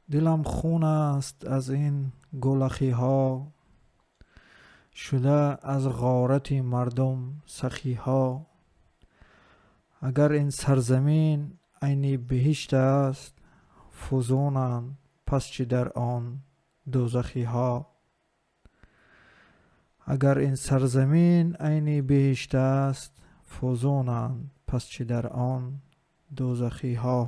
Дилам хун аст аз ин гулахиҳо, шуда аз ғорати мардум сахиҳо. Агар ин сарзамин айни биҳишт аст, фузунанд пас чӣ дар он дӯзахиҳо. Агар ин сарзамин айни биҳишт аст, фузунанд пас чӣ дар он дӯзахиҳо.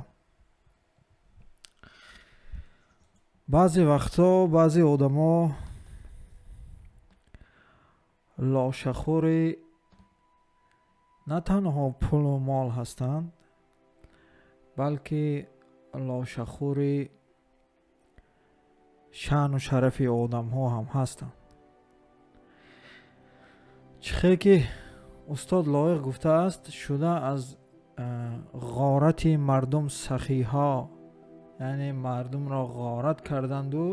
Баъзе вақтҳо баъзе одамо лошахӯри на танҳо пулу мол ҳастанд, балки лошахӯри шаъну шарафи одамҳо ҳам ҳастанд. Чӣ хел ки устод Лоиқ гуфтааст, шуда аз ғорати мардум сахиҳо, яъне мардумро ғорат карданду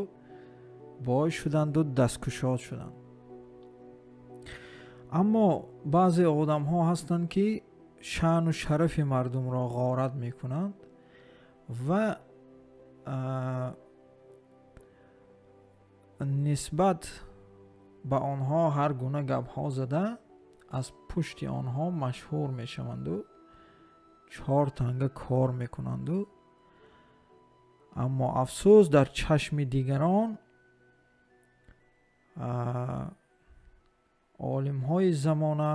бой шуданду дасткушод шуданд. Аммо баъзе одамҳо ҳастанд, ки шаъну шарафи мардумро ғорат мекунанд ва нисбат ба онҳо ҳар гуна гапҳо зада аз пушти онҳо машҳур мешаванду чор танга кор мекунанду, аммо афсӯс, дар чашми дигарон олимҳои замона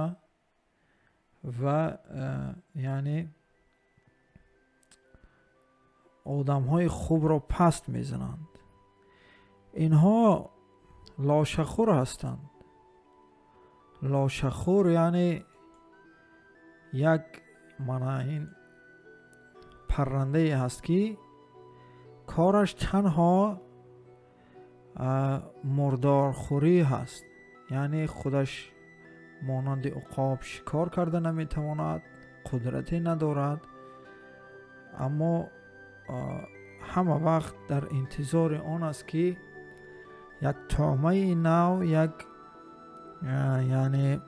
ва яъне одамҳои хубро паст мезананд. Инҳо лошахӯр ҳастанд. Лошахӯр яъне як мана ин паррандае ҳаст, ки кораш танҳо мурдорхӯрӣ ҳаст, яъне худаш монанди уқоб шикор карда наметавонад, қудрате надорад, аммо ҳама вақт дар интизори он аст, ки як таъмаи нав, як яъне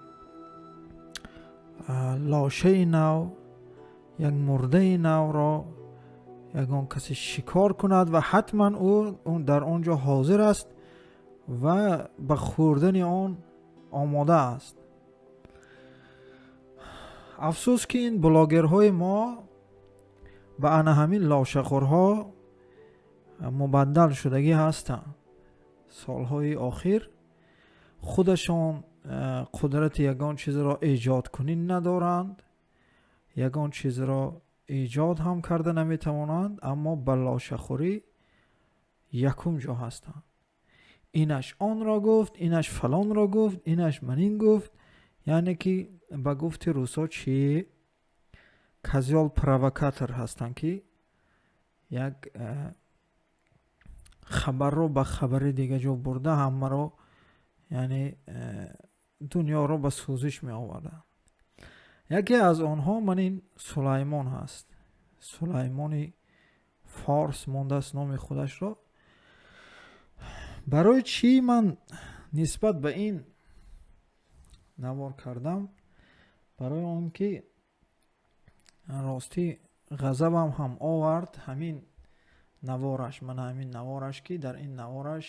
лошаи нав, як мурдаи навро ягон касе шикор кунад ва ҳатман ӯ дар он ҷо ҳозир аст ва ба хӯрдани он омода аст. Афсӯс, ки ин блогерҳои мо ба ана ҳамин лошахӯрҳо мубаддал шудагӣ ҳастанд. Солҳои охир худашон қудрати ягон чизро эҷод кунӣ надоранд, ягон чизро эҷод ҳам карда наметавонанд, аммо ба лошахӯрӣ якум ҷо ҳастанд. Инаш онро гуфт, инаш фалонро гуфт, инаш манин гуфт, яъне ки ба гуфти русо чӣ козёл провокатор ҳастанд, ки як хабарро ба хабари дига ҷо бурда, ҳамаро, яъне дунёро ба сӯзиш меоварданд. Яке аз онҳо ман ин Сулаймон ҳаст. Сулаймони форс мондааст номи худашро. Барои чӣ ман нисбат ба ин навор кардам? Барои он ки ростӣ ғазабам ҳам овард ҳамин навораш, мана ҳамин навораш, ки дар ин навораш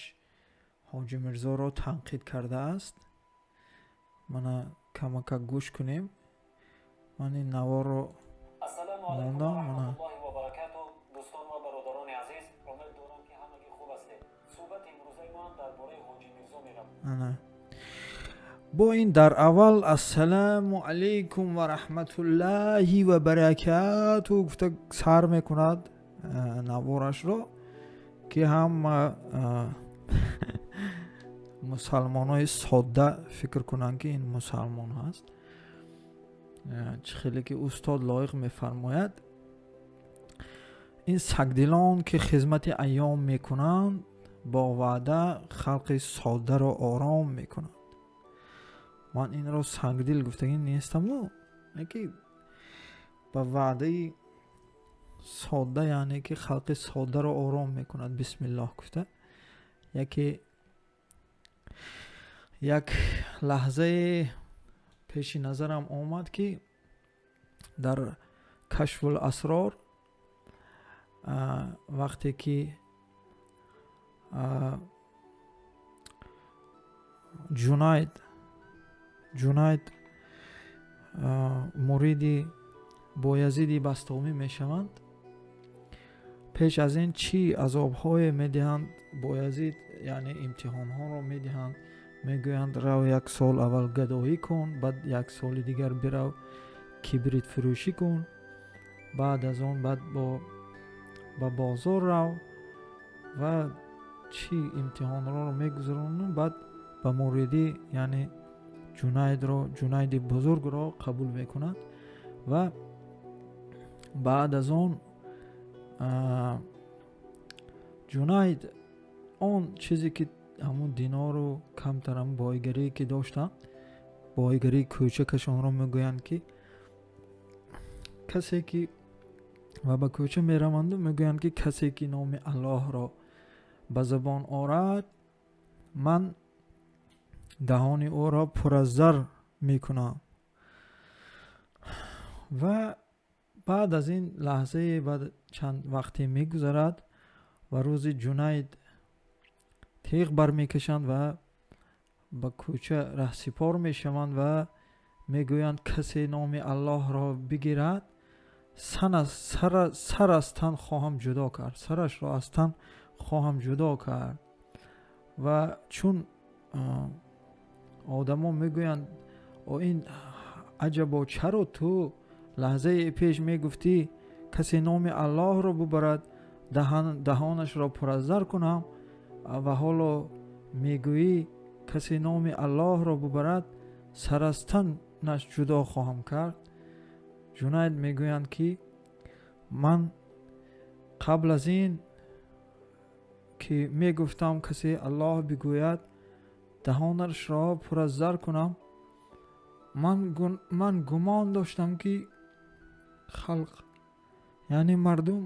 Ҳоҷи Мирзоро танқид кардааст. Мана камакак гӯш кунем. Ман ин наворро мондам. Мана Дӯстон ва бародарони азиз, умед дорам, ки ҳамагӣ хуб ҳастед. Суҳбати имрӯзаи мо дар бораи Ҳоҷи Мирзо меравад. Ана бо ин дар аввал «Ассалому алайкум ва раҳматуллоҳи ва баракату» гуфта сар мекунад наворашро, ки ҳама мусалмонои содда фикр кунанд, ки ин мусалмон ҳаст. Чӣ хеле ки устод Лоиқ мефармояд, ин сагдилон, ки хизмати айём мекунанд, бо ваъда халқи соддаро ором мекунанд. Ман инро сангдил гуфтагӣ нестаму, ки ба ваъдаи содда, яъне ки халқи соддаро ором мекунад, бисмиллоҳ гуфта. Яке як лаҳзае пеши назарам омад, ки дар Кашфул асрор вақте ки Ҷунайд муриди Боязиди Бастомӣ мешаванд, пеш аз ин чӣ азобҳое медиҳанд Боязид, яъне имтиҳонҳоро медиҳанд, мегӯянд рав як сол аввал гадоӣ кун, баъд як соли дигар бирав кибритфурӯшӣ кун, баъд аз он баъд ба бозор рав ва чӣ имтиҳонҳоро мегузаронанд, баъд ба муридӣ, яъне Ҷунайди бузургро қабул мекунанд ва баъд аз он Ҷунайд он чизе ки ҳамун динору камтар ҳамун бойгарие ки доштанд, бойгарии кӯчакашонро мегӯянд ки касе ки ва ба кӯча мераванду мегӯянд ки касе ки номи Аллоҳро ба забон орад, ман даҳони ӯро пур аз зар мекунам. Ва баъд аз ин лаҳзае баъд чанд вақте мегузарад ва рӯзи Ҷунайд теғ бармекашанд ва ба кӯча раҳсипор мешаванд ва мегӯянд касе номи Аллоҳро бигирад, сар аз тан хоҳам ҷудо кард, сарашро аз тан хоҳам ҷудо кард. Ва чун одамо мегӯянд о ин аҷабо, чаро ту лаҳзаи пеш мегуфтӣ касе номи Аллоҳро бубарад, даҳонашро пур аз зар кунам, ва ҳоло мегӯӣ касе номи Аллоҳро бубарад, сар аз танаш ҷудо хоҳам кард. Ҷунайд мегӯянд ки ман қабл аз ин ки мегуфтам касе Аллоҳ бигӯяд, даҳонашро пур аз зар кунам, ман гумон доштам ки халқ, яъне мардум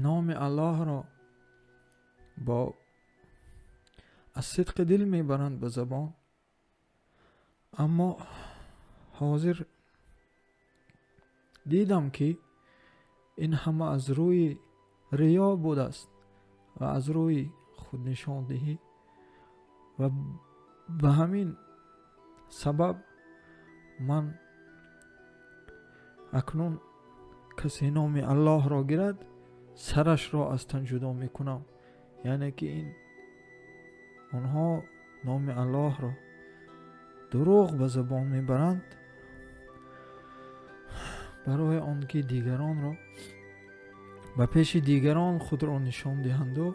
номи Аллоҳро бо аз сидқи дил мебаранд ба забон, аммо ҳозир дидам ки ин ҳама аз рӯи риё будааст ва аз рӯи худнишондиҳӣ ва ба ҳамин сабаб ман акнун касе номи Аллоҳро гирад, сарашро аз тан ҷудо мекунам. Яъне ки ин онҳо номи Аллоҳро дурӯғ ба забон мебаранд барои он ки дигаронро ба пеши дигарон худро нишон диҳанду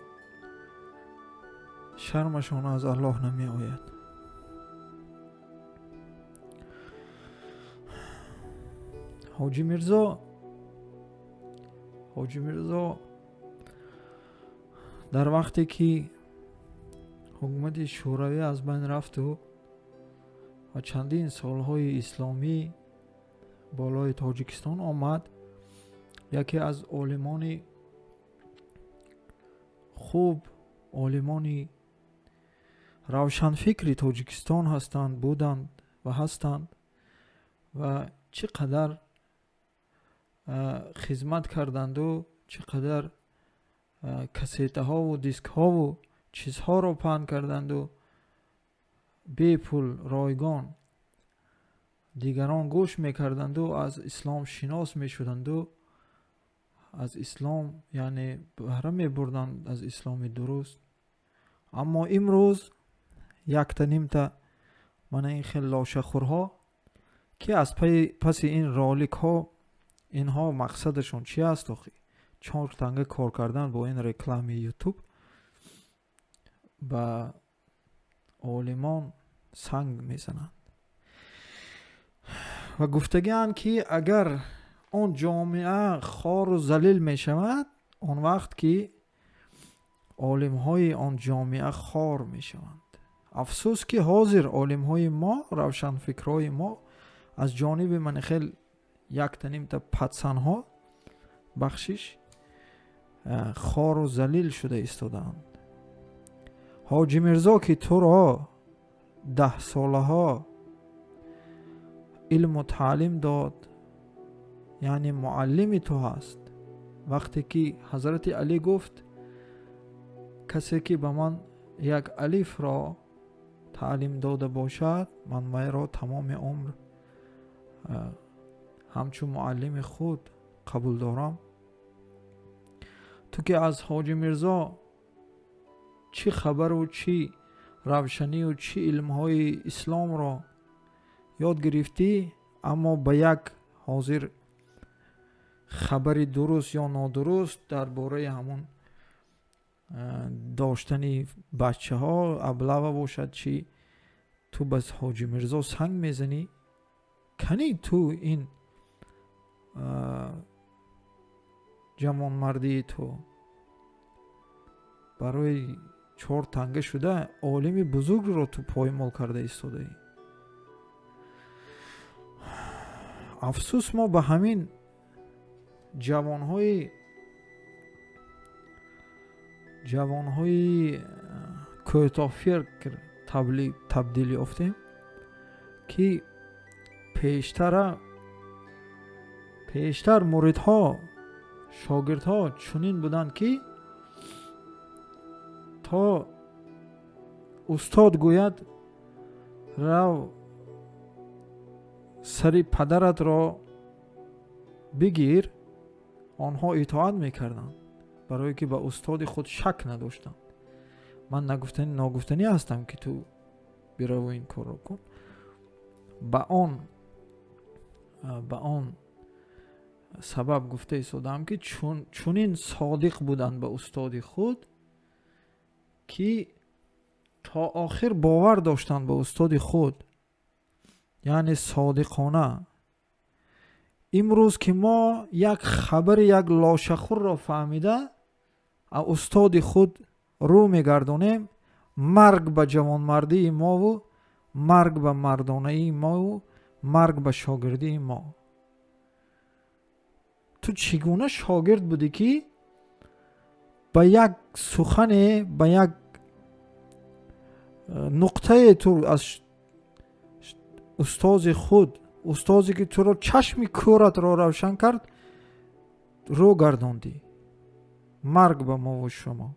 шармашон аз Аллоҳ намеояд. Ҳоҷи Мирзо дар вақте ки ҳукумати Шӯравӣ аз байн рафту ва чандин солҳои исломӣ болои Тоҷикистон омад, яке аз олимони хуб, олимони равшанфикри Тоҷикистон ҳастанд, буданд ва ҳастанд ва чӣ қадар хизмат карданду чӣ қадар кассетаҳову дискҳову чизҳоро паҳн карданду бепул ройгон дигарон гӯш мекарданду аз ислом шинос мешуданду аз ислом яъне баҳра мебурданд аз исломи дуруст. Аммо имрӯз якта нимта мана ин хел лошахӯрҳо ки аз паси ин роликҳо инҳо мақсадашон чи аст охи? Чор танга кор кардан бо ин реклами Ютуб ба олимон санг мезананд ва гуфтагианд ки агар он ҷомеа хору залил мешавад, он вақт ки олимҳои он ҷомеа хор мешаванд. Афсӯс ки ҳозир олимҳои мо, равшанфикрҳои мо аз ҷониби мани хел якта нимта патсанҳо бахшиш хору залил шуда истодаанд. Ҳоҷи Мирзо ки туро 10 солаҳо илму таълим дод, яъне муаллими ту ҳаст. Вақте ки ҳазрати Алӣ гуфт Касе ки ба ман як алифро таълим дода бошад, ман вайро тамоми умр ҳамчун муаллими худ қабул дорам. Ту ки аз Ҳоҷи Мирзо чӣ хабару чӣ равшанию чӣ илмҳои исломро ёд гирифтӣ, аммо ба як ҳозир хабари дуруст ё нодуруст дар бораи ҳамун доштани бачаҳо облава бошад, чӣ, ту ба Ҳоҷи Мирзо санг мезанӣ. Кани ту ин ҷавонмардии ту барои чор танга шуда олими бузургро ту поймол карда истодаӣ. Афсӯс, мо ба ҳамин ҷавонҳои кӯтоҳфикр табдил ёфтем, ки пештар муридҳо, шогирдҳо чунин буданд, ки то устод гӯяд рав сари падаратро бигир, онҳо итоат мекарданд, барое ки ба устоди худ шак надоштанд. Ман ногуфтанӣ ҳастам, ки ту бираву ин корро кун. Ба он сабаб гуфта истодаам, ки чунин содиқ буданд ба устоди худ, ки то охир бовар доштанд ба устоди худ, яъне содиқона. Имрӯз ки мо як хабари як лошахӯрро фаҳмида аз устоди худ рӯ мегардонем, марг ба ҷавонмардии мову марг ба мардонаии мову марг ба шогирдии мо. Ту чӣ гуна шогирд будӣ, ки ба як сухане, ба як нуқтае ту аз устози худ, устозе ки туро чашми кӯратро равшан кард, рӯ гардондӣ? Марг ба мову шумо.